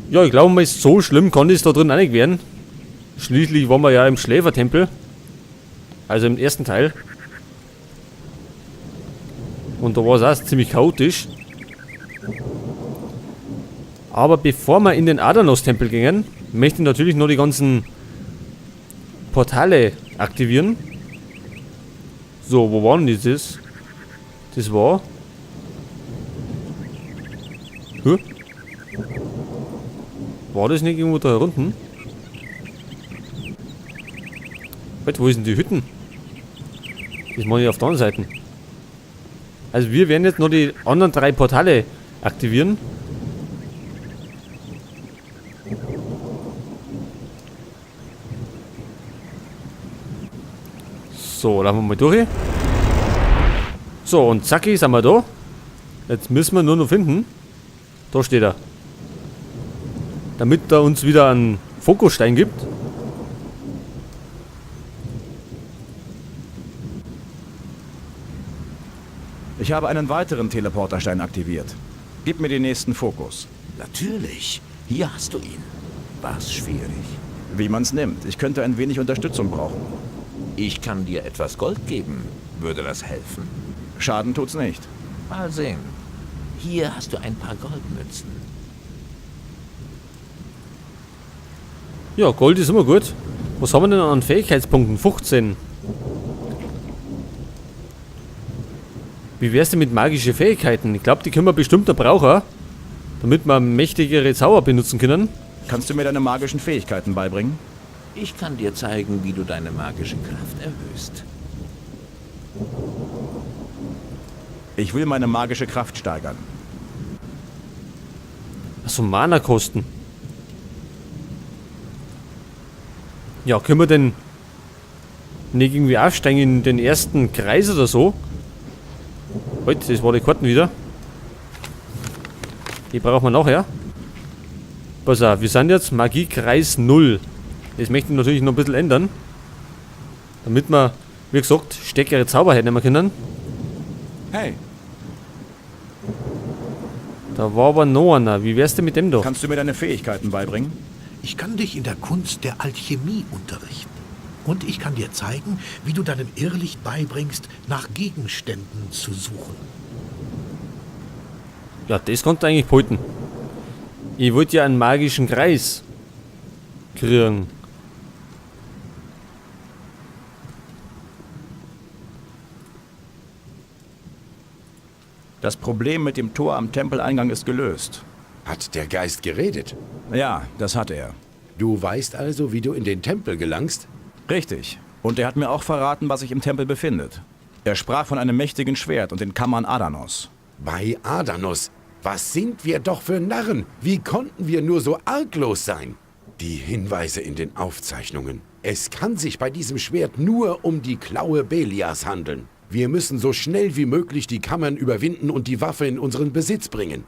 Ja, ich glaube mal, so schlimm kann es da drin auch nicht werden. Schließlich waren wir ja im Schläfertempel. Also im ersten Teil. Und da war es auch ziemlich chaotisch. Aber bevor wir in den Adanos-Tempel gingen, möchte ich natürlich noch die ganzen Portale aktivieren. So, wo war denn dieses? Das war... Hä? War das nicht irgendwo da unten? Halt, wo ist denn die Hütten? Das mache ich auf der anderen Seite. Also wir werden jetzt noch die anderen 3 Portale aktivieren. So, laufen wir mal durch. So, und zacki, sind wir da. Jetzt müssen wir nur noch finden. Da steht er. Damit er uns wieder einen Fokusstein gibt. Ich habe einen weiteren Teleporterstein aktiviert. Gib mir den nächsten Fokus. Natürlich. Hier hast du ihn. War's schwierig? Wie man's nimmt. Ich könnte ein wenig Unterstützung brauchen. Ich kann dir etwas Gold geben. Würde das helfen? Schaden tut's nicht. Mal sehen. Hier hast du ein paar Goldmünzen. Ja, Gold ist immer gut. Was haben wir denn an Fähigkeitspunkten? 15. Wie wär's denn mit magischen Fähigkeiten? Ich glaub, die können wir bestimmt noch brauchen, damit wir mächtigere Zauber benutzen können. Kannst du mir deine magischen Fähigkeiten beibringen? Ich kann dir zeigen, wie du deine magische Kraft erhöhst. Ich will meine magische Kraft steigern. Achso, Mana-Kosten. Ja, können wir denn nicht irgendwie aufsteigen in den ersten Kreis oder so? Halt, das war die Karten wieder. Die brauchen wir nachher. Pass auf, wir sind jetzt Magiekreis 0. Das möchte ich natürlich noch ein bisschen ändern. Damit wir, wie gesagt, stärkere Zauber hernehmen können. Hey. Da war aber noch einer. Wie wär's denn mit dem da? Kannst du mir deine Fähigkeiten beibringen? Ich kann dich in der Kunst der Alchemie unterrichten. Und ich kann dir zeigen, wie du deinem Irrlicht beibringst, nach Gegenständen zu suchen. Ja, das konnte eigentlich behalten. Ich wollte ja einen magischen Kreis kriegen. Das Problem mit dem Tor am Tempeleingang ist gelöst. Hat der Geist geredet? Ja, das hat er. Du weißt also, wie du in den Tempel gelangst? Richtig. Und er hat mir auch verraten, was sich im Tempel befindet. Er sprach von einem mächtigen Schwert und den Kammern Adanos. Bei Adanos? Was sind wir doch für Narren? Wie konnten wir nur so arglos sein? Die Hinweise in den Aufzeichnungen. Es kann sich bei diesem Schwert nur um die Klaue Beliars handeln. Wir müssen so schnell wie möglich die Kammern überwinden und die Waffe in unseren Besitz bringen.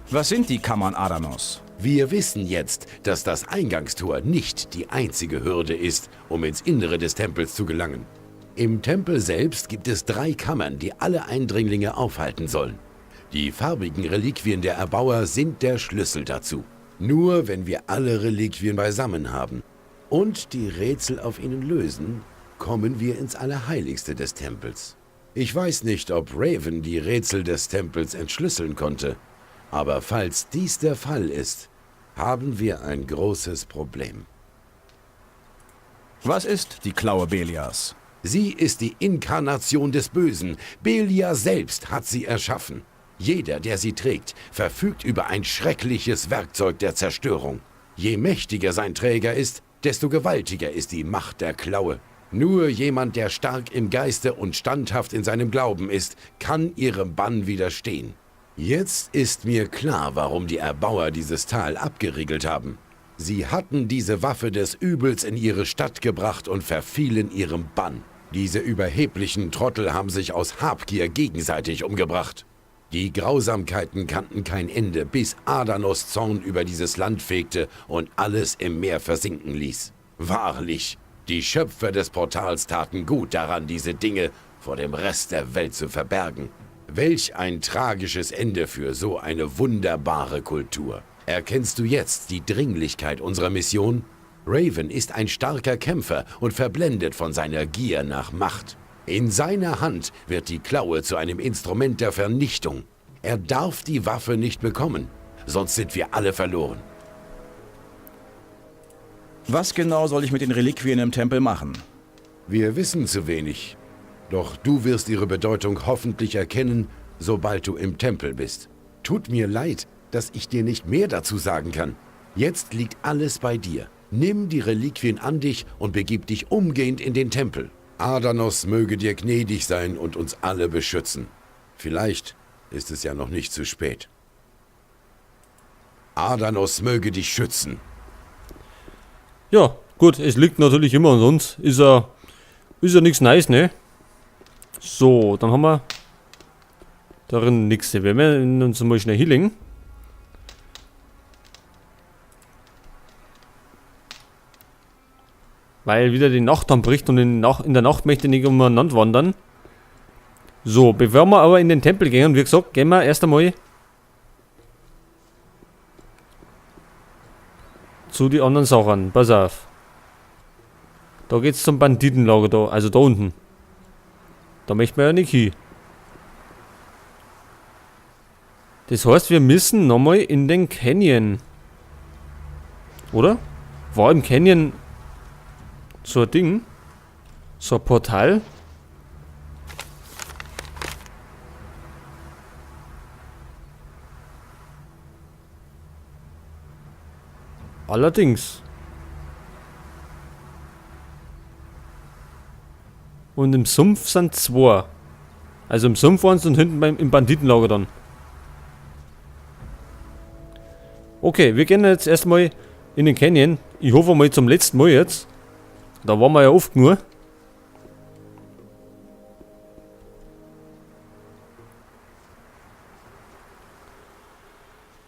Was sind die Kammern Adanos? Wir wissen jetzt, dass das Eingangstor nicht die einzige Hürde ist, um ins Innere des Tempels zu gelangen. Im Tempel selbst gibt es 3 Kammern, die alle Eindringlinge aufhalten sollen. Die farbigen Reliquien der Erbauer sind der Schlüssel dazu. Nur wenn wir alle Reliquien beisammen haben und die Rätsel auf ihnen lösen, kommen wir ins Allerheiligste des Tempels. Ich weiß nicht, ob Raven die Rätsel des Tempels entschlüsseln konnte, aber falls dies der Fall ist, haben wir ein großes Problem. Was ist die Klaue Beliars? Sie ist die Inkarnation des Bösen. Beliar selbst hat sie erschaffen. Jeder, der sie trägt, verfügt über ein schreckliches Werkzeug der Zerstörung. Je mächtiger sein Träger ist, desto gewaltiger ist die Macht der Klaue. Nur jemand, der stark im Geiste und standhaft in seinem Glauben ist, kann ihrem Bann widerstehen. Jetzt ist mir klar, warum die Erbauer dieses Tal abgeriegelt haben. Sie hatten diese Waffe des Übels in ihre Stadt gebracht und verfielen ihrem Bann. Diese überheblichen Trottel haben sich aus Habgier gegenseitig umgebracht. Die Grausamkeiten kannten kein Ende, bis Adanos Zorn über dieses Land fegte und alles im Meer versinken ließ. Wahrlich, die Schöpfer des Portals taten gut daran, diese Dinge vor dem Rest der Welt zu verbergen. Welch ein tragisches Ende für so eine wunderbare Kultur. Erkennst du jetzt die Dringlichkeit unserer Mission? Raven ist ein starker Kämpfer und verblendet von seiner Gier nach Macht. In seiner Hand wird die Klaue zu einem Instrument der Vernichtung. Er darf die Waffe nicht bekommen, sonst sind wir alle verloren. Was genau soll ich mit den Reliquien im Tempel machen? Wir wissen zu wenig. Doch du wirst ihre Bedeutung hoffentlich erkennen, sobald du im Tempel bist. Tut mir leid, dass ich dir nicht mehr dazu sagen kann. Jetzt liegt alles bei dir. Nimm die Reliquien an dich und begib dich umgehend in den Tempel. Adanos möge dir gnädig sein und uns alle beschützen. Vielleicht ist es ja noch nicht zu spät. Adanos möge dich schützen. Ja, gut, es liegt natürlich immer an uns. Ist ja nichts Neues, ne? So, dann haben wir darin nichts. Wir werden uns mal schnell hinlegen. Weil wieder die Nacht anbricht und in der Nacht möchte ich nicht umeinander wandern. So, bevor wir aber in den Tempel gehen, wie gesagt, gehen wir erst einmal zu den anderen Sachen. Pass auf. Da geht's zum Banditenlager da, also da unten. Da möchten wir ja nicht hin. Das heißt, wir müssen nochmal in den Canyon. Oder? War im Canyon so ein Ding? So ein Portal? Allerdings. Und im Sumpf sind zwei. Also im Sumpf waren sie und hinten im Banditenlager dann. Okay, wir gehen jetzt erstmal in den Canyon. Ich hoffe mal zum letzten Mal jetzt. Da waren wir ja oft nur.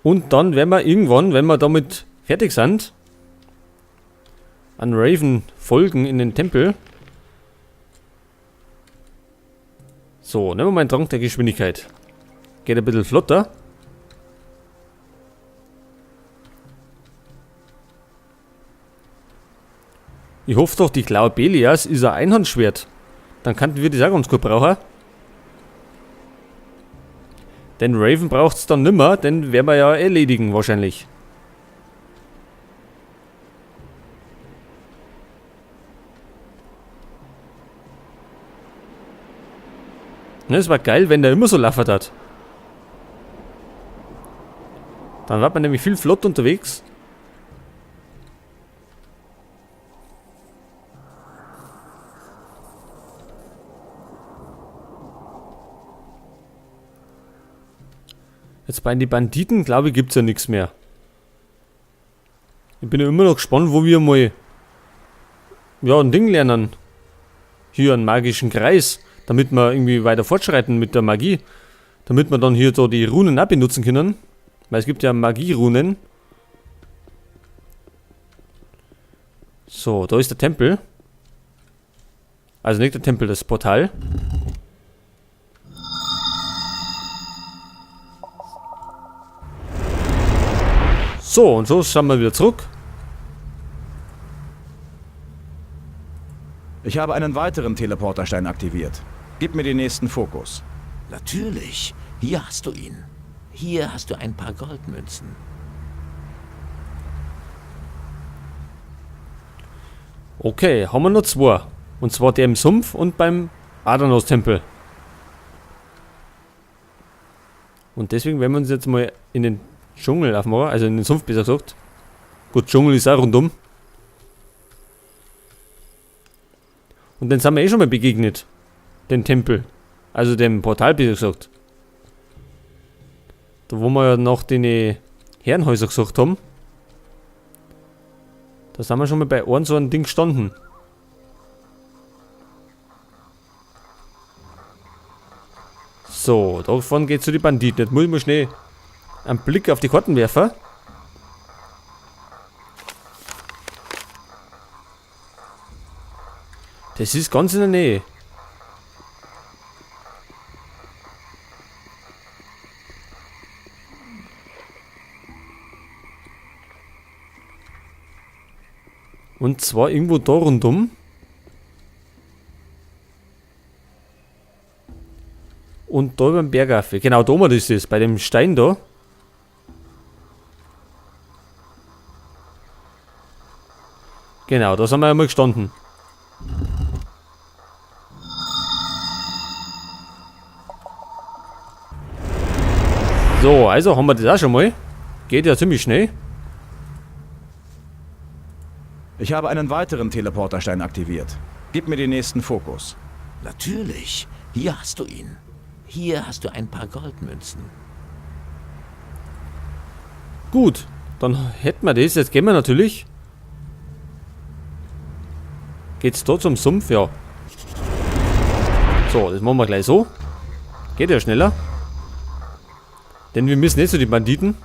Und dann werden wir irgendwann, wenn wir damit fertig sind, an Raven folgen in den Tempel. So, nehmen wir mal einen Trank der Geschwindigkeit. Geht ein bisschen flotter. Ich hoffe doch, die Klaue Belias ist ein Einhandschwert. Dann könnten wir das auch ganz gut brauchen. Den Raven braucht's dann nimmer, den werden wir ja erledigen wahrscheinlich. Ne, es war geil, wenn der immer so laffert hat. Dann war man nämlich viel flott unterwegs. Jetzt bei den Banditen, glaube ich, gibt's ja nichts mehr. Ich bin ja immer noch gespannt, wo wir mal ja, ein Ding lernen. Hier einen magischen Kreis, damit wir irgendwie weiter fortschreiten mit der Magie. Damit wir dann hier so die Runen auch benutzen können. Weil es gibt ja Magie-Runen. So, da ist der Tempel. Also nicht der Tempel, das Portal. So, und so schauen wir wieder zurück. Ich habe einen weiteren Teleporterstein aktiviert. Gib mir den nächsten Fokus. Natürlich. Hier hast du ihn. Hier hast du ein paar Goldmünzen. Okay, haben wir noch zwei. Und zwar der im Sumpf und beim Adanos-Tempel. Und deswegen werden wir uns jetzt mal in den Dschungel aufmachen, also in den Sumpf besser gesagt. Gut, Dschungel ist auch rundum. Und den sind wir eh schon mal begegnet. Den Tempel. Also dem Portal besser gesagt. Da wo wir ja noch den Herrenhäuser gesucht haben. Da sind wir schon mal bei einem so einem Ding gestanden. So, davon geht's zu den Banditen. Jetzt muss ich mal schnell einen Blick auf die Karten werfen. Das ist ganz in der Nähe. Und zwar irgendwo da rundum. Und da über den Berg rauf. Genau, da oben ist es, bei dem Stein da. Genau, da sind wir einmal gestanden. So, also haben wir das auch schon mal. Geht ja ziemlich schnell. Ich habe einen weiteren Teleporterstein aktiviert. Gib mir den nächsten Fokus. Natürlich. Hier hast du ihn. Hier hast du ein paar Goldmünzen. Gut, dann hätten wir das. Jetzt gehen wir natürlich. Geht's da zum Sumpf? Ja. So, das machen wir gleich so. Geht ja schneller. Denn wir müssen nicht zu den Banditen.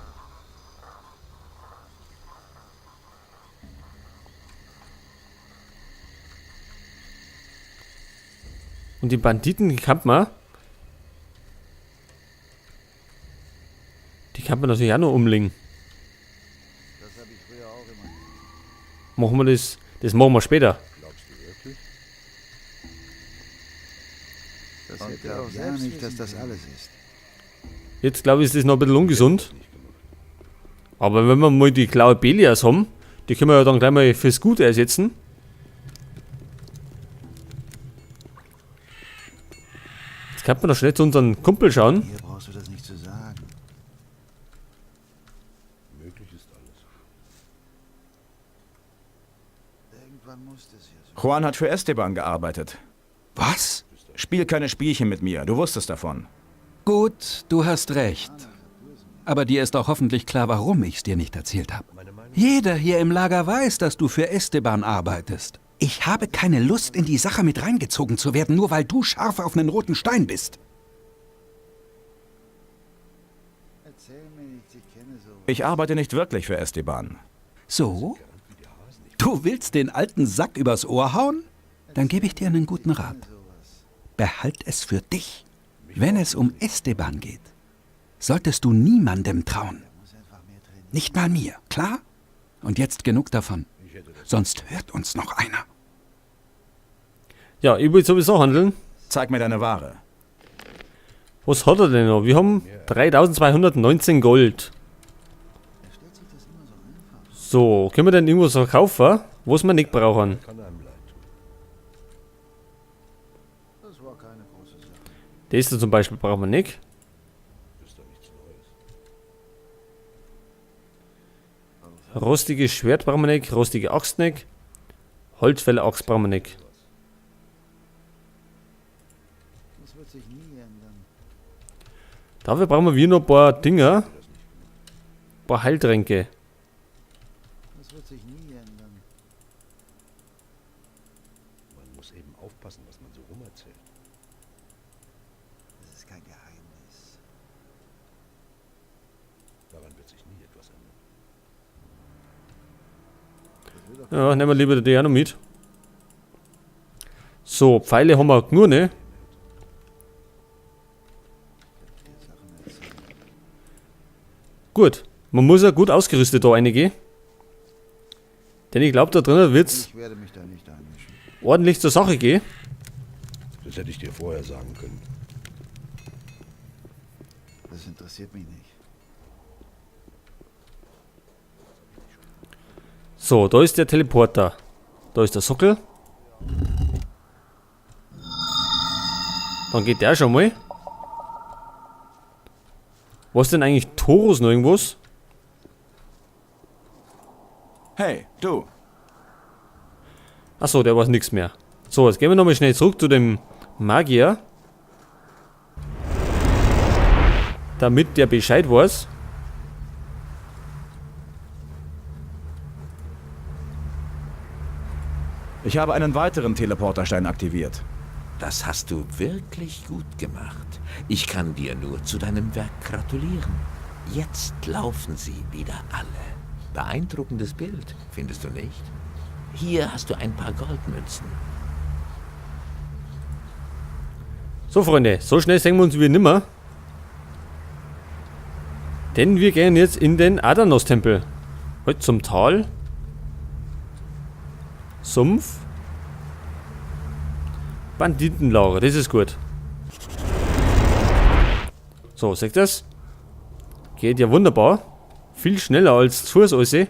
Und die Banditen, die kann man. Die kann man natürlich auch noch umlegen. Machen wir das. Das machen wir später. Das hätte auch ja nicht, dass das alles ist. Jetzt glaube ich, ist das noch ein bisschen ungesund. Aber wenn wir mal die Klaue Beliars haben, die können wir ja dann gleich mal fürs Gute ersetzen. Jetzt kann man noch schnell zu unserem Kumpel schauen. Hier brauchst du das nicht zu sagen. Möglich ist alles. Irgendwann muss es ja so. Juan hat für Esteban gearbeitet. Was? Spiel keine Spielchen mit mir, du wusstest davon. Gut, du hast recht. Aber dir ist auch hoffentlich klar, warum ich's dir nicht erzählt habe. Jeder hier im Lager weiß, dass du für Esteban arbeitest. Ich habe keine Lust, in die Sache mit reingezogen zu werden, nur weil du scharf auf einen roten Stein bist. Erzähl mir nichts, ich kenne sowas. Ich arbeite nicht wirklich für Esteban. So? Du willst den alten Sack übers Ohr hauen? Dann gebe ich dir einen guten Rat. Behalt es für dich. Wenn es um Esteban geht, solltest du niemandem trauen. Nicht mal mir, klar? Und jetzt genug davon. Sonst hört uns noch einer. Ja, ich will sowieso handeln. Zeig mir deine Ware. Was hat er denn noch? Wir haben 3219 Gold. So, können wir denn irgendwas verkaufen, was wir nicht brauchen? Das da zum Beispiel brauchen wir nicht. Rostiges Schwert brauchen wir nicht, rostige Axt nicht, Holzfäller-Axt brauchen wir nicht. Das wird sich nie ändern. Dafür brauchen wir noch ein paar Dinger. Ein paar Heiltränke. Das wird sich nie ändern. Man muss eben aufpassen, was man so rumerzählt. Das ist kein Geheimnis. Daran wird sich nie etwas ändern. Ja, nehmen wir lieber die auch noch mit. So, Pfeile haben wir nur, ne? Gut, man muss ja gut ausgerüstet da reingehen. Denn ich glaub, da drinnen wird's Ich werde mich da nicht einmischen. ordentlich zur Sache gehen. Das hätte ich dir vorher sagen können. Das interessiert mich nicht. So, da ist der Teleporter. Da ist der Sockel. Dann geht der schon mal. Was denn eigentlich Torus noch irgendwas? Hey, du. Achso, der weiß nix mehr. So, jetzt gehen wir nochmal schnell zurück zu dem Magier. Damit der Bescheid weiß. Ich habe einen weiteren Teleporterstein aktiviert. Das hast du wirklich gut gemacht. Ich kann dir nur zu deinem Werk gratulieren. Jetzt laufen sie wieder alle. Beeindruckendes Bild, findest du nicht? Hier hast du ein paar Goldmünzen. So, Freunde, so schnell sehen wir uns wieder nimmer. Denn wir gehen jetzt in den Adanos-Tempel. Heute zum Tal. Sumpf. Banditenlager, das ist gut. So, seht ihr das? Geht ja wunderbar. Viel schneller als zu Fuß alles.